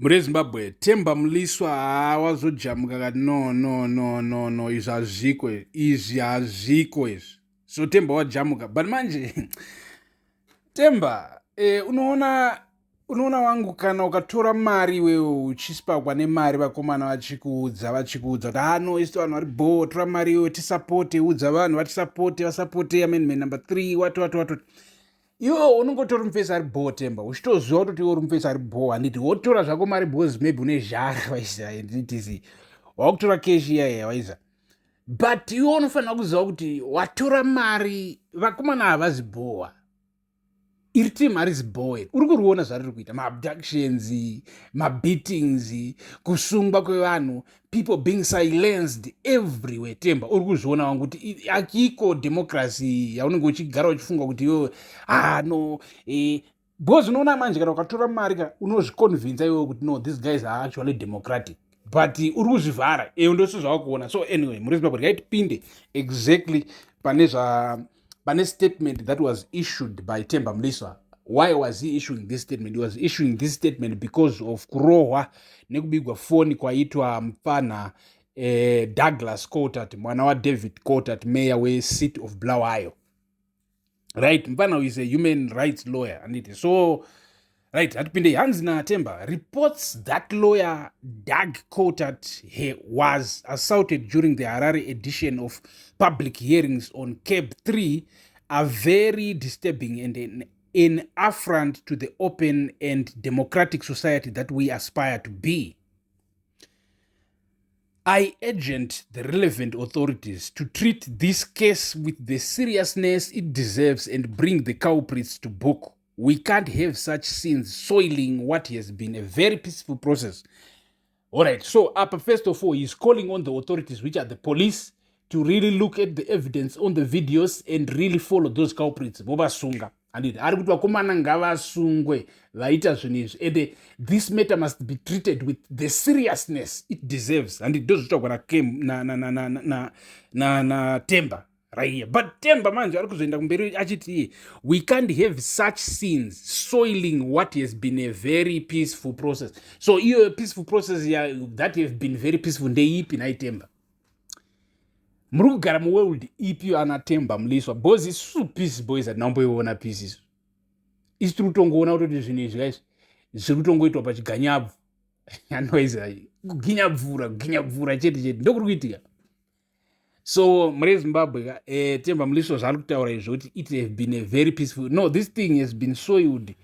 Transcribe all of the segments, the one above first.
Mhuri yeZimbabwe, Themba Mliswa haa wazojamuka kati no no no no no, izvi hazviko, izvi hazviko izvi. So Themba wajamuka, but manje Themba, unoona wangu, kana ukatora mari iwewe uchisipakwa nemari, vakomana vachikuudza kuti ah no, isu vanhu vari bo, tora mari iwewe tisapote, udza vanhu vatisapote, vasapote amendment number 3, wati wati wati. Iwe unongotora mufesi ari bho, Temba, uchitoziva kutoti iwe uri mufesi ari bho, handiti? Wotora zvako mari because maybe une zhara, waiza ndtc, wakutora cash iyaiya, waiza. But iwe unofanira kuziva kuti watora mari, vakomana havazi bhowa, iri team harizi bhowe. Uri kuriona zvariri kuita, maabductions, mabeatings, kusungwa kwevanhu, people being silenced everywhere. Temba, uri kuzviona wangu kuti akiko democracy yaunenge uchigara uchifunga kuti iwewe, ah no, because unoona manje kana ukatora mari ka, unozviconvinsa iwewe kuti no, these guys are actually democratic, but uri kuzvivhara ewe, ndose zvavakuona. So anyway, muri Zimbabwe, rikaitipinde exactly pane zva pane statement that was issued by Temba Mliswa. Why was he issuing this statement? He was issuing this statement because of kurohwa nekubigwa foni kwaitwa mufana Douglas Coltart, mwana waDavid Coltart, mayor wecity of Bulawayo, right? Mufana is a human rights lawyer, anditi? So right, hatipinde. Hanzi naTemba, "Reports that lawyer Doug Coltart was assaulted during the Harare edition of public hearings on CAB 3 are very disturbing and an affront to the open and democratic society that we aspire to be. I urgent the relevant authorities to treat this case with the seriousness it deserves and bring the culprits to book. We can't have such scenes soiling what has been a very peaceful process." All right, so apa first of all, he's calling on the authorities, which are the police, to really look at the evidence on the videos and really follow those culprits, vovasunga, handiti? Ari kuti vakomana ngavasungwe vaita zvinhu izvi, and this matter must be treated with the seriousness it deserves, handiti? Ndozvitaurwa naTemba right here. But Temba manje ari kuzoenda kumberi achiti iye, "We can't have such scenes soiling what has been a very peaceful process." So iyo peaceful process ya, that have been very peaceful, ndeipi nhai Temba? Muri kugara muworld ipi, ana Temba Mliswa? Because isusu peace boys hatinamboiona peace isu. Isi tiri kutongoona kutoti zvinhu izvi kaizvi zviri kutongoitwa pachiganyabvu, anoisa kuginyabvura, kuginyabvura chete chete, ndokuri kuitika. So muri Zimbabwe ka, Temba Mliswa zvaari kutaura izvo kuti it have been a very peaceful, no, this thing has been soiled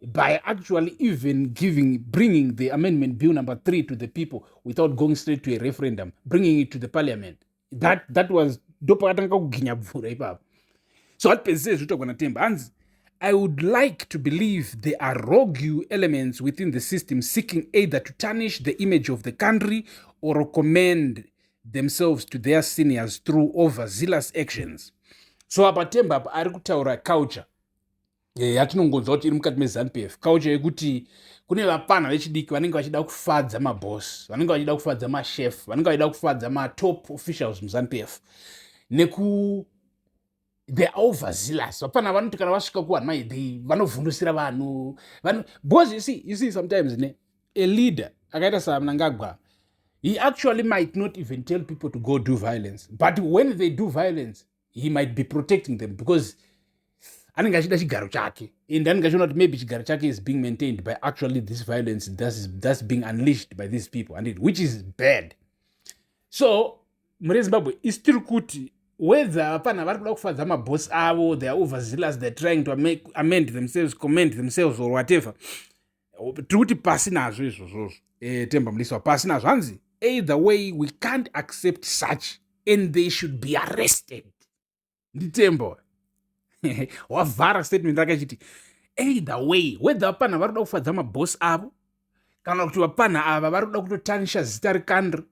by actually even giving bringing the amendment bill number 3 to the people without going straight to a referendum, bringing it to the parliament. That was ndopakatanga kuginyabvura ipapo. So atipedzisei zvitaurwa naTemba. Hanzi, "I would like to believe there are rogue elements within the system seeking either to tarnish the image of the country or commend themselves to their seniors through overzealous actions." So apa Temba apa ari kutaura culture yatinongonzwa kuti iri mukati meZANU PF, culture yekuti kune vapana vechidiki vanenge vachida kufadza maboss, vanenge vachida kufadza machef, vanenge vachida kufadza matop officials muZANU PF neku they are overzealous. Vapana vanoti kana vasvika kuvanhu mai, they vanovhundusira vanhu, because you see sometimes ne a leader akaita saMnangagwa, he actually might not even tell people to go do violence, but when they do violence, he might be protecting them because anenge achida chigaro chake, and anenge achiona kuti maybe chigaro chake is being maintained by actually this violence that's being unleashed by these people, and it, which is bad. So muri Zimbabwe, isi tiri kuti whether vapana vari kuda kufadza maboss avo, they are overzealous, they are trying to amend themselves, commend themselves or whatever, tiri kuti pasi nazvo izvozvozvo. Temba Mliswa, pasi nazvo. Hanzi, "Either way, we can't accept such and they should be arrested." NdiTemba wavhara statement rakachiti either way, whether vapana vari kuda kufadza maboss avo kana kuti vapana ava vari kuda kutotanisha zita recountry,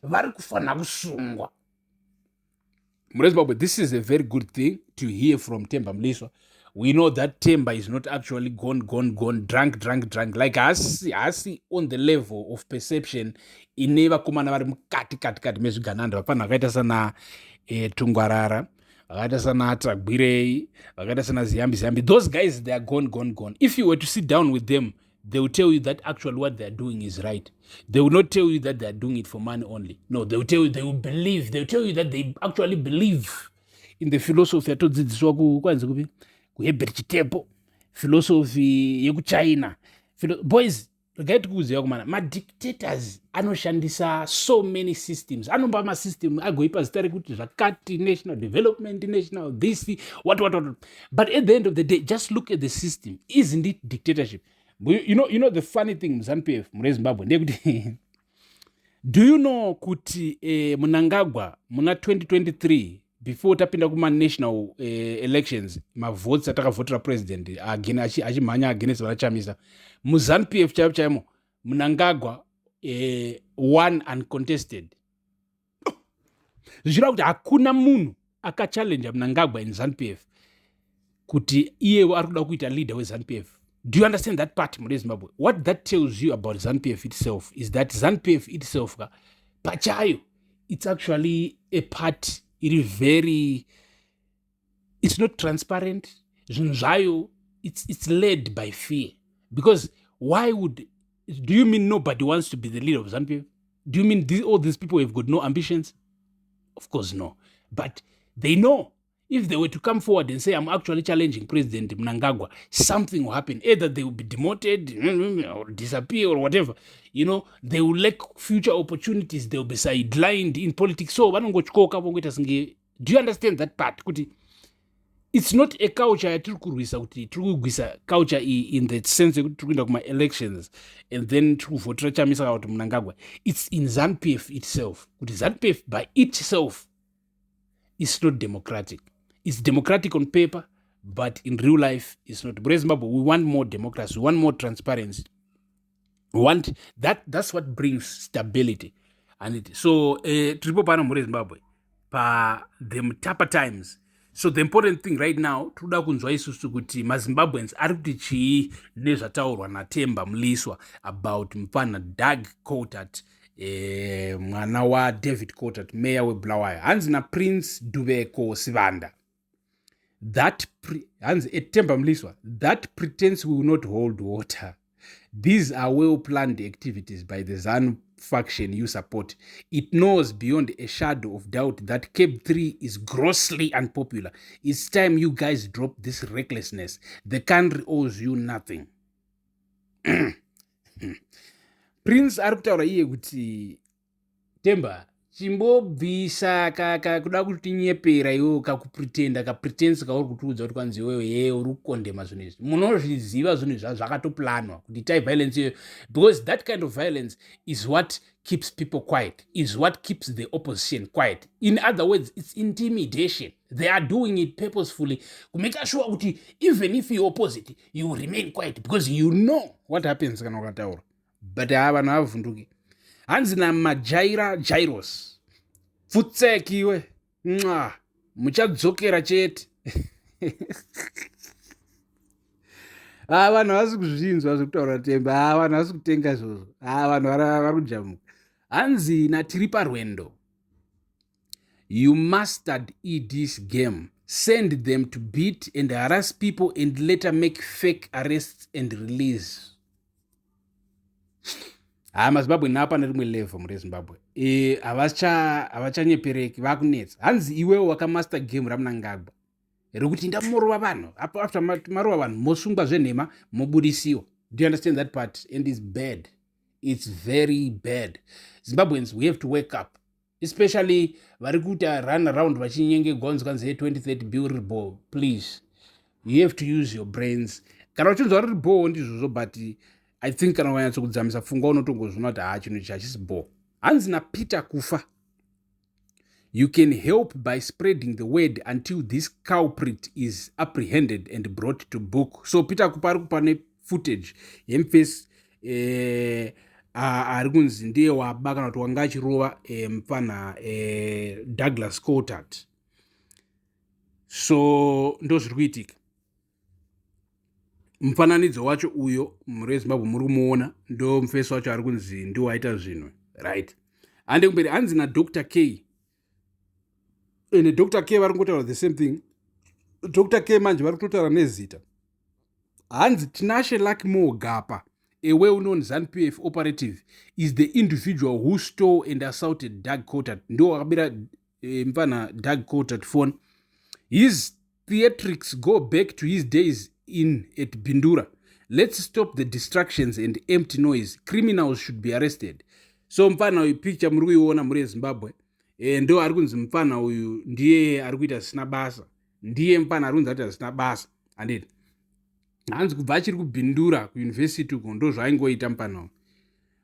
vari kufanira kusungwa. Murezimbabwe, this is a very good thing to hear from Temba Mliswa. We know that Temba is not actually gone, gone, gone, drunk, drunk, drunk, like hasi on the level of perception ine vakomana vari mukati kati kati mezvigananda, vapana vakaita sana Tungwarara, vakaita sana Tagwirei, vakaita sana Ziyambi Ziyambi. Those guys, they are gone, gone, gone. If you were to sit down with them, They will tell you that actually what they are doing is right. They will not tell you that they are doing it for money only. No, they will tell you, they will believe, they will tell you that they actually believe in the philosophy yatodzidziswa kwanzi kupi, kuHerbert Chitepo, philosophy yekuChina. Boys, regai tikuuziva kumana madictators anoshandisa so many systems. Anomba masystem agoipa zita rekuti zvakati, national development, national this, what, what, what. But at the end of the day, just look at the system. Isn't it dictatorship? You know the funny thing muZANU PF mune Zimbabwe ndeyekuti, do you know kuti Mnangagwa muna 2023, before tapinda kumanational elections, mavotes atakavhotera president achimhanya against vanaChamisa, muZANU PF chaivo chaimo, Mnangagwa won uncontested, zvichireva kuti hakuna munhu akachallenja Mnangagwa in ZANU PF kuti iyewo ari kuda kuita leader weZANU PF. Do you understand that part, mune Zimbabwe? What that tells you about ZANU PF itself is that ZANU PF itself ka pachayo, it's actually a part iri very, it's not transparent. Zvinhu zvayo, it's led by fear, because why would, do you mean nobody wants to be the leader of ZANU PF? Do you mean all these people have got no ambitions? Of course no. But they know if they were to come forward and say, "I'm actually challenging President Mnangagwa," something will happen. Either they will be demoted or disappear or whatever. They will lack future opportunities. They will be sidelined in politics. So vanongotyoka vongoita senge. Do you understand that part, kuti it's not a culture yatiri kurwisa, kuti tiri kurwisa culture iyi in the sense yekuti tiri kuenda kuma-elections and then tiri kuvhotera Chamisa kana kuti Mnangagwa? It's in ZANU PF itself, kuti ZANU PF by itself is not democratic. It's democratic on paper, but in real life it's not. But Zimbabwe, we want more democracy, we want more transparency, we want that. That's what brings stability. And it, so tiripo pano mhuri Zimbabwe pa The Mutapa Times. So the important thing right now, tinoda kunzwa isusu kuti maZimbabweans ari kuti chii nezvataurwa naTemba Mliswa about mufana Doug Coltart, mwana waDavid Coltart, mayor weBulawayo. Hanzi naPrince Dubeko Sivanda that hanzi eTemba Mliswa, "That pretense will not hold water. These are well planned activities by the ZANU faction you support. It knows beyond a shadow of doubt that CAB 3 is grossly unpopular. It's time you guys drop this recklessness. The country owes you nothing." Prince ari kutaura iye kuti, "Temba, chimbobvisa kuda kutinyepera iwewo, kakupretenda, kapretense kauri kutiudza kuti kwanzi iwewe ye uri kukondema zvinhu izvi. Munozviziva zvinhu izva zvakatoplanwa kuti itai violence iyoyo, because that kind of violence is what keeps people quiet, is what keeps the opposition quiet. In other words, it's intimidation. They are doing it purposefully kumake sure kuti even if you opposite, you remain quiet, because you know what happens kana ukataura." But haa, vanhu havavhunduki. Hanzi naMajaira Jairos, "Pfutsekiwe mwa, muchadzokera chete." Ha, vanhu havasi kuzvinzwa zvekutaura Temba. Ha, vanhu havasi kutenga izvozvo. Ha, vanhu vari kujamuka. Hanzi natiri parwendo, "You mastered ED's game. Send them to beat and harass people and later make fake arrests and release." Ha, maZimbabwe napa nerimwe level muri Zimbabwe. Havachanyepereki, vakunetsa. Hanzi iwewo wakamaster game raMnangagwa rekuti ndamorova vanhu, after marova vanhu mosungwa zvenhema, mobudisiwa. Do you understand that part? And it's bad, it's very bad. Zimbabweans, we have to wake up, especially vari kuita run around vachinyengegwa kunzi kanzi ye2030 bill riri ball. Please, you have to use your brains. Kana uchinzwa riri ball, ndizvozvo, but I think kana ukanyatsokudzamisa pfungwa, unotongozviona kuti haa, chinhu ichi hachisi ball. Hanzi naPeter Kufa, "You can help by spreading the word until this culprit is apprehended and brought to book." So Peter Kupa ari kupa nefootage yemufesi ari kunzi ndiye waba kana kuti wanga achirova mufana Douglas Coltart. So ndo zviri kuitika. Mufananidzo wacho uyo, mhuri yeZimbabwe, muri kumuona, ndo mufesi wacho ari kunzi ndiwo aita zvinhu. Right, hande kumberi. Hanzi naDr K, ende Dr K vari kungotaura the same thing. Dr K manje vari kutotaura nezita. Hanzi, "Tinashe Luckmore Gapa a well-known ZANU-PF operative, is the individual who stole and assaulted Doug Coltart. Ndo wakabira mfana Doug Coltart phone. His theatrics go back to his days in at Bindura. Let's stop the distractions and empty noise. Criminals should be arrested. So mfana uyu, picture muri kuiona muri yeZimbabwe, ndo ari kunzi mfana uyu ndiye ari kuita zvisina basa, ndiye mfana ari kunzi akuita zvisina basa, handiti? Hanzi kubva achiri kuBindura kuyunivhesiti uko, ndo zvaaingoita mufana uyu.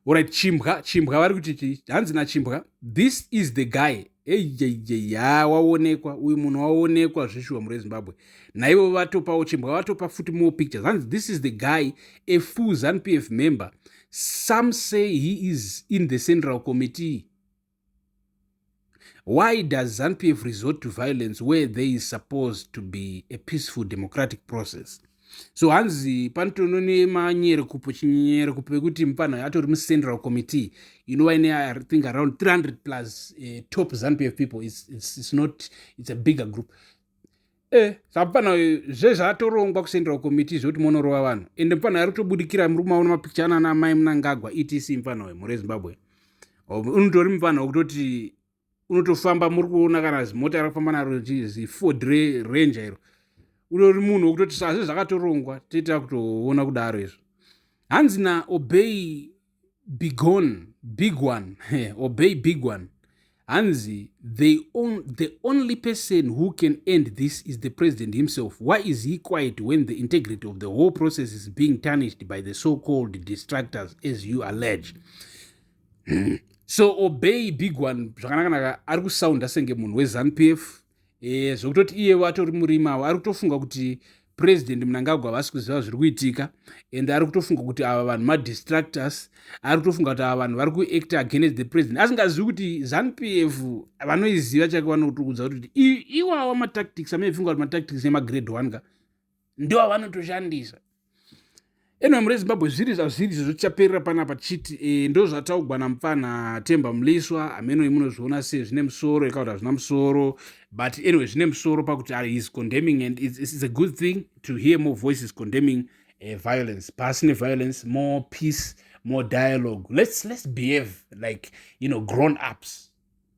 Alright, Chimbwa, Chimbwa vari kuti chii? Hanzi naChimbwa, "This is the guy." Ejeje, waonekwa uyu munhu, waonekwa zveshuwa muri weZimbabwe. Naivo vatopawo, Chimbwa vatopa futi more pictures. Hanzi, "This is the guy, a full ZANU-PF member. Some say he is in the central committee. Why does ZANU-PF resort to violence where there is supposed to be a peaceful democratic process?" So hanzi panotono nemanyerekupo, chinyerekupo ekuti mufana atori mucentral committee inova ine, I think, around 300 plus top ZANU-PF people. It's not, it's a bigger group. Saka mufana zvezvatorongwa kucentral committee zvekuti munorova vanhu, ende mufana ari kutobudikira, muri kumaona mapikicha anana mai Mnangagwa, etc. Mufana uyu, mhuri yeZimbabwe, unotori mufana wekutoti unotofamba, muri kuona kana zimota rakufamba naro, ziFord Ranger iro, utori munhu wekutoti sazve zvakatorongwa, toita kutoona kudaro izvo. Hanzi naObey Bigon, Big One, Obey Big One, hanzi, "The only person who can end this is the president himself. Why is he quiet when the integrity of the whole process is being tarnished by the so-called distractors, as you allege?" So Obey Big One zvakanakanaka ari kusaunda senge munhu weZANU-PF, zvokutoti iye vatori murima, ari kutofunga kuti President Mnangagwa havasi kuziva zviri kuitika, and ari kutofunga kuti ava vanhu madistractors, ari kutofunga kuti ava vanhu vari kuacta against the president, asingazivi kuti ZANU-PF vanoiziva chake, vanotoudza kuti iwawa matactics amaifunga kuti matactics emagrade 1 ka ndo avanotoshandisa. Anyway, muri Zimbabwe, zviri zvazviri izvo, tichaperera panapa tichiti ndo zvataugwa namufana Temba Mliswa. Hameno munozviona sei, zvine musoro ekakuti hazvina musoro? But anyway, zvine musoro pakuti is condemning, and it's a good thing to hear more voices condemning violence. Pasi neviolence, more peace, more dialogue. Let's behave like grown ups.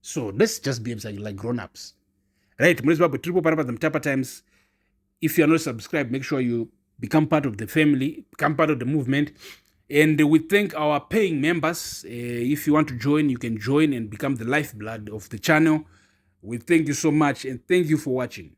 So let's just behave like grown ups, right? Muri Zimbabwe, tiripo panapa, the Mutapa Times. If you are not subscribed, make sure you become part of the family, become part of the movement. And we thank our paying members. If you want to join, you can join and become the lifeblood of the channel. We thank you so much and thank you for watching.